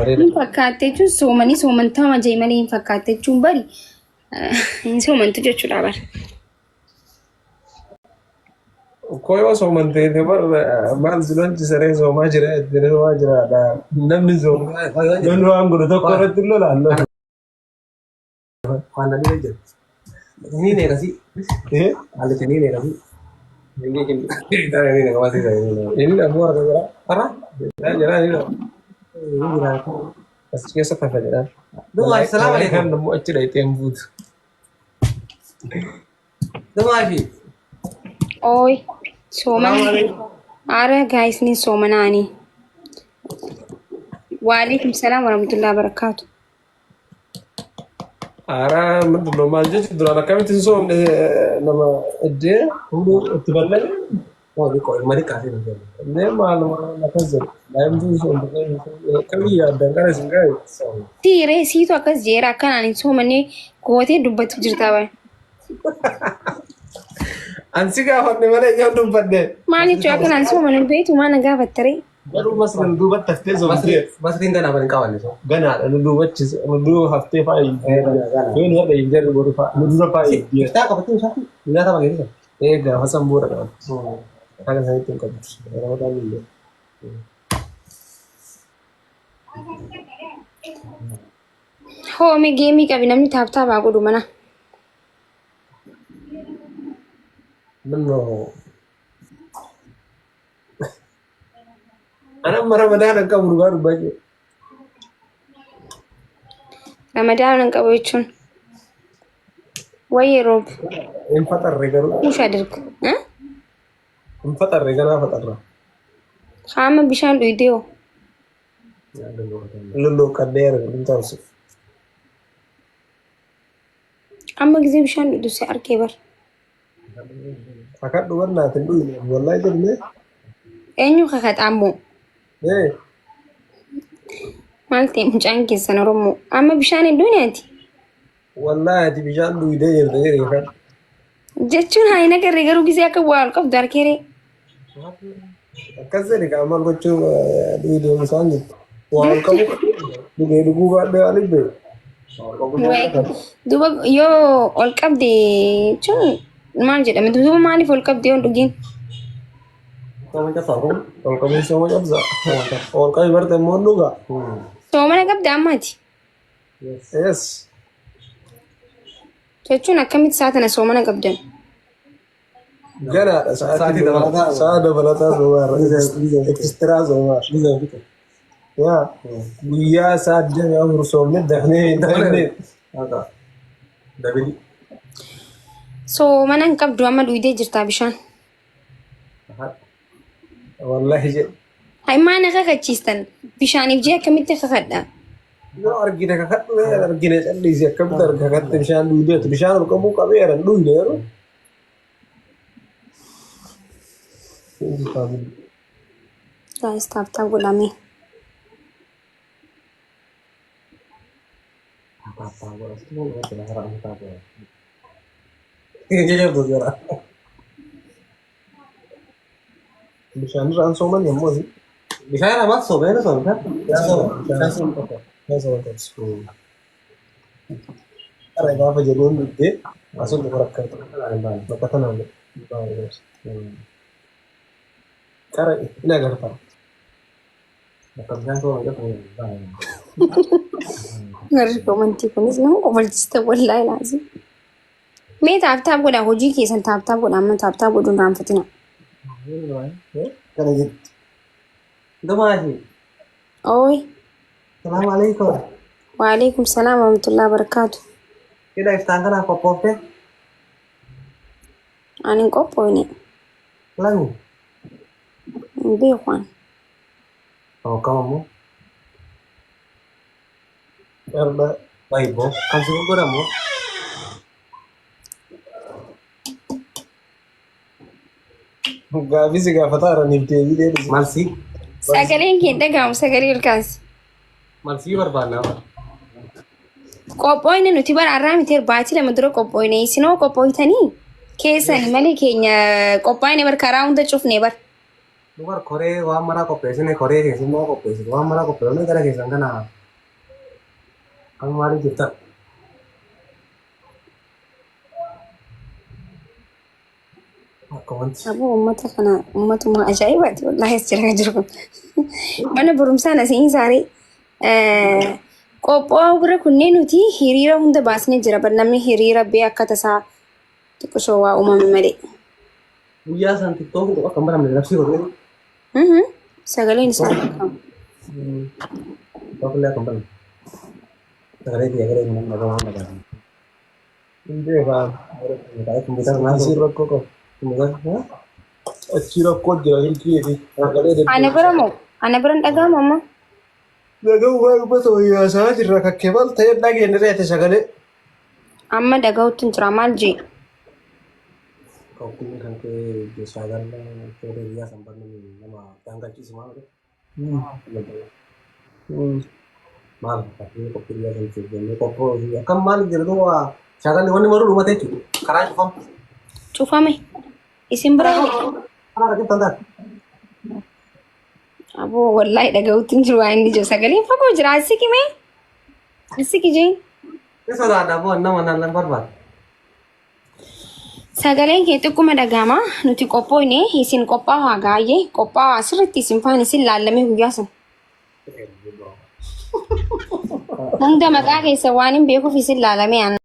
Bareeda. Hin fakkaatte jechuun soomanii soomantaa jee malee hin fakkaatte jechuun bari hin soomantu jechuudha bara. Koo yoo soomantee bar maal si lolchisaree soomaa jira jettee soomaa jiraadha. Namni soomaa namni waan godhu tokko irratti hin lolaan. Waan na dhibee jira. Ni neerasi. Eh? Haalli ni neerasi. Inni ammoo harka jira. Hara? Jira jira. Ni jira. As keessa tafa jedhaan. Dumaa salaam alaikum. Kan immoo achi dhayxee hin buutu. Dumaa fi. Ooy soomana. Ara gaayis ni soomanaani. Waalaikum salaam warahmatullahi wabarakatuh. Haaraa ምንድን maal jechuun duraan akkamitti hin soomne nama iddee hunduu itti bal'ate Mali kaasee nu jenna. illee maaluma akkas jedhu daa'imti hin soomne akkamii yaaddan kana isin gahe. Siiree siitu akkas jeera akkanaan hin soomanne gootee dubbatu jirta bara. Ansi gaafadhe malee yoo dubbadhe. Maal jechuun akkanaan soomanne beektu maal na gaafattaree? Garuu masri nu duubatti haftee soomtee Masriin ganaa bani qabanne so. ganaadha nu duubachise nu duuba haftee fa'aa hin Ganaa. yoo nu har'a hin jarri boru fa'aa nu dura fa'aa hin jiru. Iftaa qabatee isaati. Nyaata bageessa. Ee gaafa san bu'uura qabdi. Haala sanitti hin qabdi. Ramadaan hin jiru. Hoome geemii qabi namni taaptaap haa godhu mana. Minno Ana amma Ramadaan hin qabu dhugaa dubbachuu. Ramadaan hin qabu jechuun. Wayyee roob Hin faxarre garuu. kuush adirg. Hin faxarre ganaa faxarra. Qaama bishaan dhuydee hoo. Lolloqadhee arga hin taasisu. Amma gisee bishaan dhuydu si arkee bar. Kakadhu barnaat hin dhuyne. Wallahi jennee. Eenyu kakaxaammoo? Ee Maal ta'e mucaan keessan Oromoo? Amma bishaan hin dhuyne ati? wallahi ati bishaan dhuydee jirta jedhee kan. Jechuun haa hin agarre garuu gisee akka bu'aa ol qabdu arkeeree. Akkas jedhe kaa maal gochuu dhuydee isaan jirtu. Waa ol qabu dhugee dhuguu baadhee waan dhibbe. Duuba yoo ol qabde jechuun maal jedhama? Duuba maaliif ol qabde yoo hin dhugin? Sooma cabsaa kun. Ol qabuun sooma cabsa. Ol qabi barte immoo hin dhugaa. Soomana qabda ammaati. Yes. Jechuun akkamitti sa'a tana soomana qabdan? Ganaadha sa'aatii Sa'aatii dabalataa dabalataa. sa'a dabalataa soomaarra. Ekstiraa soomaarra. Yaa guyyaa sa'a 24 soomne dafnee hin dafne. Dabili. Soomana hin qabdu amma dhuydee jirtaa bishaan. Wallahi jedhe. Hai maal na kakachiistan? Bishaaniif jee akkamitti kakadha? Yoo argine kakadhu yoo argine calliisi akkamitti arga kakatte bishaan dhuydeetu bishaan ol qabuu qabeera hin dhuyne yeroo. Guys, tap tap godhamee. Bishaan irraan sooman yommuu asii. Bishaan irraa sooma inni sooma bishaan. Sooma. Bishaan sooma qofa. Bishaan sooma qofa. Qara gaafa jedhuun dhuddee asun dhufa rakkatu. Bakka tanaan qara hin agarta. Bakka bishaan sooma qofa. Warri komantii kunis nama kofalchista wallaahi laazim. Mee tap tap godhaa hojii keessan tap tap godhaa amma tap tap godhuun raanfatina. Kana jetti. Dumaa fi. Ooy. Salaam alaikum. Waalaikum salaam warahmatullahi wabarakatuh. Hidha iftaan kanaaf qophoofte. Ani hin qophoofne. Lami. Hin beeku ani. Kam ammoo. Qarda. Wayibboo. Kan si gurguramu. Gaaffii si gaafataa jiraniif deebii deebisi. Malsii. Sagaleen kee hin dhaga'amu sagalee ol kaasi. Malsii barbaannaa. Qophooyne nuti bara har'aa miti baatii 2 dura qophooyne isinoo qophooytanii keessani malee keenya qophaa'ine bar karaa hunda cufne bar. Nu bar koree waan maraa qopheessine koree keessummaa qopheessine waan maraa qopheessine gara keessan kana amma maaliif jirta? Akka wanti. Aboo uummata kana uummatuma ajaa'ibaati wallaahi as jira kan jiru kun. Mana barumsaan asiin saaree qophaa'uu bira kunneen nuti hiriira hunda baasnee jira. Bar namni hiriira bee akka tasaa xiqqishoo waa uumame malee. Guyyaa san tiktookii tokko akka hin baramne labsii godhee. Sagaleen isaa beekamu. Tiktookii akka hin baramne. Sagalee biyya garee nama dhagaa waan dhagaa. Hin beekaan. Asii rakkoo qabu. Achii rakkoo jira silkii fi sagalee Ana bira moo? Ana bira hin dhaga'amu amma? Dhaga'u waa uummata wayyaa isaa jirra kakkee maal ta'ee dhageenye reete sagalee. Amma dhaga'utti hin jira maal jee? Qophiin kan kee sagal tolee biyyaa san barnee nama daangalchiisu maal godhe? Maal fakkii qophii biyyaa san jennee qophoo akkam maal jedhu waa shagalli wanni maruu dhumate jechuudha. Karaa cufamu. Cufame. Isin bira Karaa rakkiftan taate. Aboo wallaahi dhaga'utti hin jiru waa inni jiru sagaleen fagoo jira as siqi mee as siqi jee. Ni sodaadha boo nama naan barbaada. Sagaleen kee xiqquma dhaga'ama nuti qophoofne isin qophaa'aa gaayyee qophaa'aa sirriitti isin faana isin laallamee guyyaa sana. Hunda maqaa keessa waan hin beekuuf isin laalamee aan.